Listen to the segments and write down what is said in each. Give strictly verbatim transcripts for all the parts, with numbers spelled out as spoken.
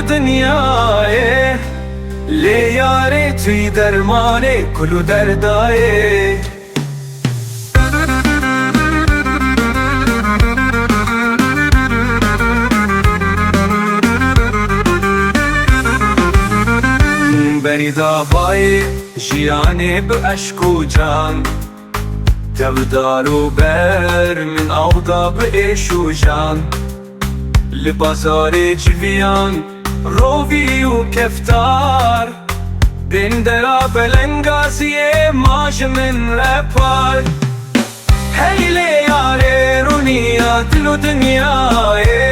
dinyayê. Lê yarê tu yî dermanê kul û derdayê. Berî davayê jiyanê bi eşq û can, tevdar û ber min awda bi êş û jan. Li bazarê civiyan rovî û keftar, bên dera belengaziyê ma ji min re par. Hey lê yarê rûniya dil û dinyayê,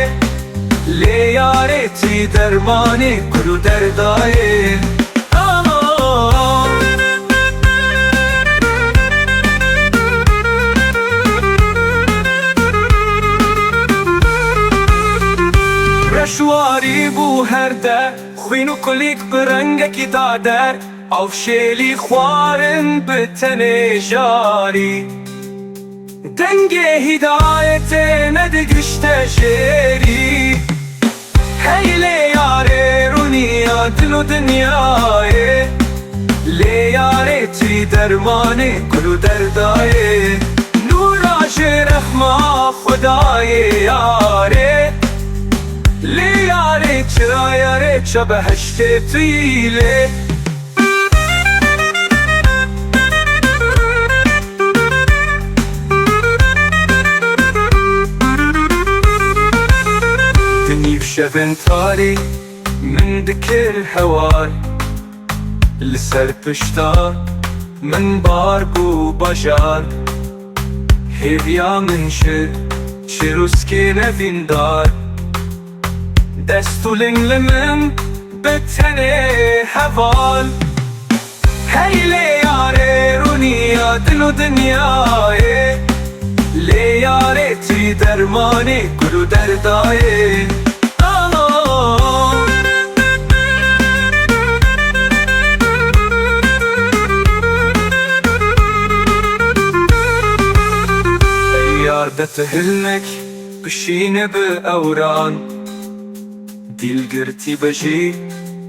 lê yarê tu yî dermanê kul û derdayê. Aa. Reşwarî bû her der, xwîn û kulîlk bi rengekî dader, ew şêlî xwarin bi tenê jarî. Dengê hîdayetê nedigişte jêrî. Hey lê yarê rûniya dil û dinyayê, lê yarê tu yî dermanê kul û derdayê. Nûra ji rehma Xwedayê yarê, lê yarê çiraya rêça behiştê tu yî lê. Di nîv şevên tarî min dikir hewar, li ser pişta min bar bû bajar. Hêviya min ji çirûskê nevîndar, dest û ling li min bi tenê heval. Hey lê yarê rûniya dil û dinyayê, lê yarê tu yî dermanê kul û derdayê. Aa. Ey yar de tu hilmek bişîne bi ewran. Dîlgirtî be jî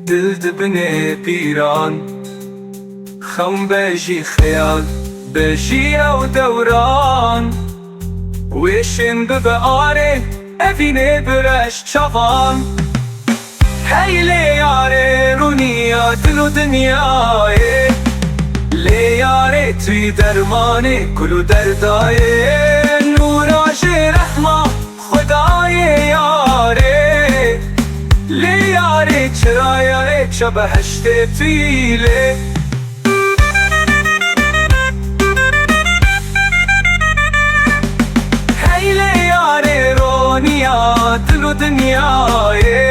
dil dibine pîran. Xem be jî xeyal be jî ew dewran. Wêşên bibe arê, evînê bi reş çavan. Hey lê yarê rûniya dil û dinyayê, lê yarê tu yî dermanê kul û derdayê. Nûra ji rehma Xwedayê yarê, lê yarê çiraya rêça behiştê tu yî lê. Hey lê yarê roniya dil û dinyayê,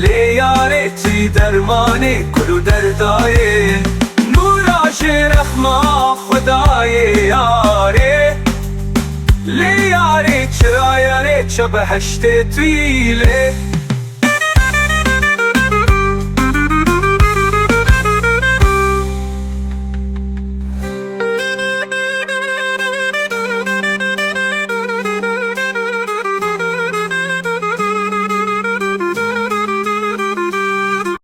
lê yarê tu yî dermanê kul û derdayê. Nûra ji rehma Xwedayê yarê, lê yarê çiraya rêça behiştê tu yî lê.